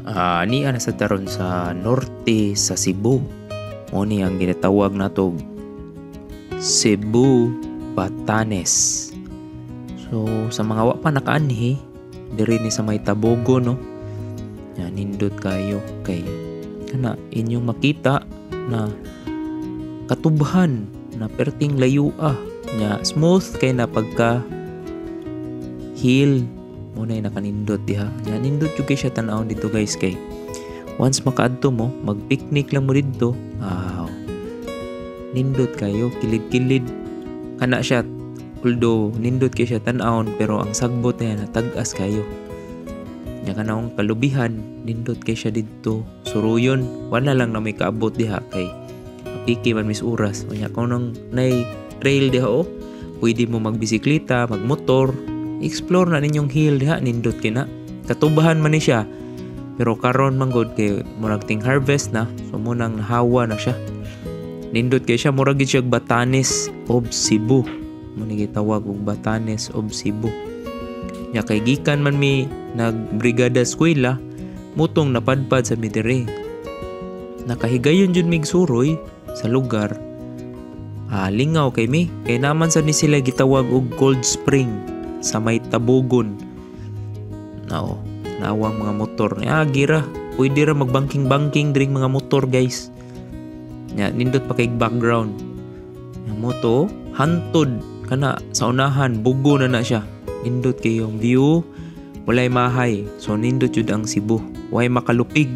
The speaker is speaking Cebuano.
Ania na sa taron sa norte sa Cebu. Mo ni ang ginatawag nato Cebu Batanes. So sa mga wa pa nakaanhi diri ni sa may Tabogon, no. Ya, nindot kayo kay kana inyong makita na katubhan na perting layo nya smooth kay na pagka hill mo na nakanindot diha. Nya nindot jud kay siya tan-awon dito, guys, kay once makaadto mo, mag-picnic lang mo didto. Ah, nindot kayo, kilid-kilid kana siya. Although nindot kay siya tan-awon, pero ang sagbot niya natag-as kayo. Nya kanang kalubihan, nindot kay siya didto suruyon. Wala lang na may kaabot diha kay apiki man mis oras. Unya kung nang nay trail diha, oh, pwede mo magbisikleta, magmotor, explore na ninyong hill diha. Nindot kay na, katubahan man ni siya, pero karon man gud kay murag ting harvest na, so munang nahawa na siya. Nindot kay siya, murag gid siya Batanes of Cebu. Mo ni gitawag og Batanes of Cebu. Nya kay gikan man mi nagbrigada eskwela, mutong napadpad sa mi diri. Nakahigayon jud mig suroy sa lugar. Ah, lingaw kay mi kay naman sa ni sila gitawag og cold spring sa may Tabogon. Nao, nawang mga motor. Ah, gira. Pwede ra magbangking-bangking diring mga motor, guys. Nya nindot pa kay background. Ang moto hantod kana sa unahan, bugo na na siya. Nindot kay yung view, walay mahay. So nindot jud ang Cebu. Way makalupig.